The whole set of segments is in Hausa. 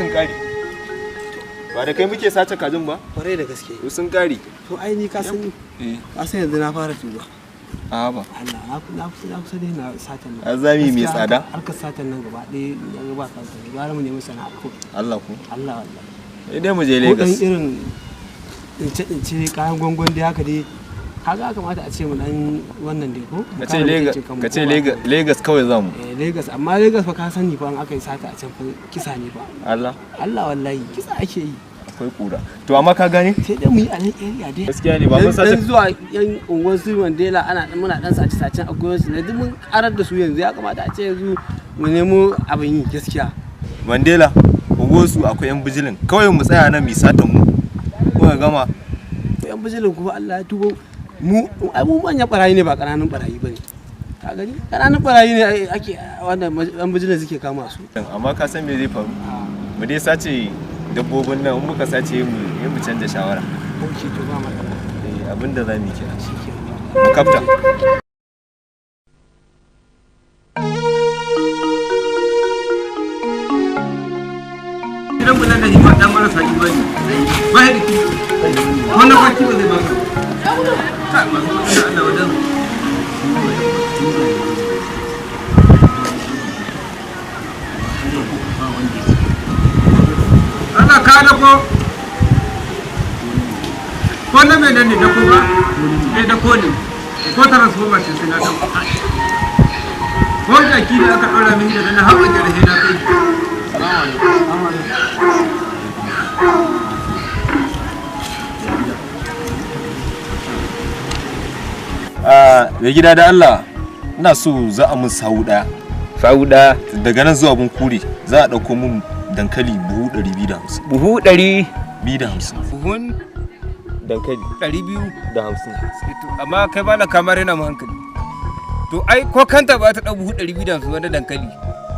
sun kare. Ba da kai muke sace kajin ba? Kwarai da gaske. To sun kare. To ai ni ka san Eh. ka san yanzu na fara tuba. A ba. Allah na kusa dai na satan nan. Azami mai Gaskiya tsada. Harkar satan nan gaba ɗaya na ga ba satan. Gara mu nemi sana'a ko. Allah ku. Allah wallahi. Sai dai mu je Ko dan Lagos. irin tsince tsince kayan gwangwan dai haka dai. Kaga ya kamata a ce mu dan wannan dai ko? Mu Ka ce kare Lagos, mutuncin kanmu, ka ce ko ba Lagos, Lagos kawai zamu. Eh, Lagos amma Lagos fa ka sani fa in aka yi sata a can fa kisa ne fa. Allah Allah wallahi kisa ake yi. akwai kura. To amma ka gane? Sai dai mu yi a nan area dai. Gaskiya ne ba mun sace Dan zuwa yan unguwar su Mandela ana dan muna dan sace sacen akuyoyin su ne duk mun karar da su yanzu ya kamata a ce yanzu mu nemo abin yi gaskiya. Mandela, su akwai yan bijilin. Kawai mu tsaya nan mu satan mu. Ko gama. To yan bijilin kuma Allah ya tubo mu ai mu manyan barayi ne ba kananan barayi bane. Ka gani kananan barayi ne ai ake wanda yan bijilin suke kama su. Amma ka san me zai faru? Mu dai sace dabbobin nan in muka sace mu yi mu canza shawara. Ok to ba matsala. Eh abinda za mu yi kenan. Shikenan. Mu kafta. Gidan mu nan da himma dan marasa imani. Ba ya da ki. Wannan baki ba zai baka. Kai masu kuɗi Allah wajen. Allah ka da ko. Ko na menene da ko ba? Eh da ko ne. Ko transformer ce sai na dauko. Ko jaki ne aka ɗora min da na haɓa da na kai. Ah, mai gida da Allah ina so za a mun sawu daya. Sawu ɗaya. Daga nan zuwa Bunkure za a ɗauko mun dankali buhu 250. Buhu ɗari. 250. Buhun Dankali 200. da hamsin. Amma kai ba na kamar yana mu hankali. To ai ko kanta ba ta ɗau buhu 250 wanda dankali.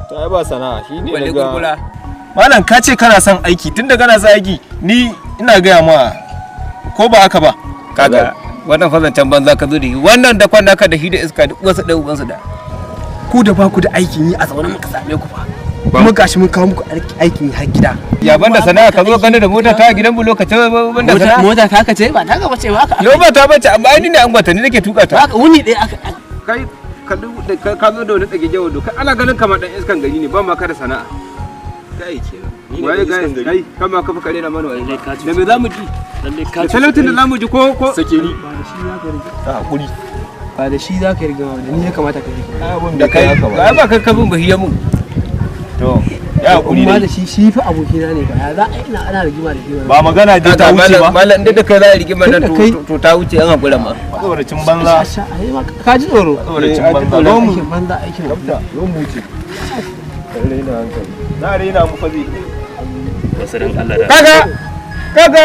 To ai ba sana'a shi ne Balle gurgura. Malam ka ce kana son aiki tunda kana son aiki ni ina gaya ma ko ba haka ba. Kaga wannan fazancen banza ka zo da shi wannan da kwan naka da shi da iska duk wasu ɗaya ubansu da. Ku da ba ku da aikin yi a zaune muka same ku fa. Kuma gashi mun kawo muku aikin yi har gida. Ya banda sana'a ka zo gani da mota ta gidan mu lokacin banda sana'a. Mota ta ka ce ba ta gaba ce ba aka. Yau ba ta bace amma ai ni ne an gwata ni nake tuka ta. Haka wuni ɗaya aka Kai ka ka zo da wani tsage jawo kai ana ganin kamar dan iskan gari ne ba ma ka da sana'a. Kai kenan. Waye kai kama ka fi kare na mana waye. Da me za mu ji? Lalle ka Da talautin da za mu ji ko ko Sake ni. ba da shi za ka rige. Ta hakuri. Ba da shi za ka rige ba da ni ya kamata ka rige. Abun da kai ba ba kai ka bin bahiya mun. To ya hakuri Amma dai. da shi shi fa abokina ne ba ya za a ina ana rigima da shi ba. Ba magana dai ta wuce ba. Malam inda da kai za a rigima nan Tunda kai- to ta wuce an hakura ma. Matsoracin banza. Sha sha ai ma ka ji tsoro. Matsoracin banza. Zo mu. Aikin banza aikin Kafta zo mu wuce. Raina hankali. Na raina mu fa zai. Wasu dan Allah da Kaga kaga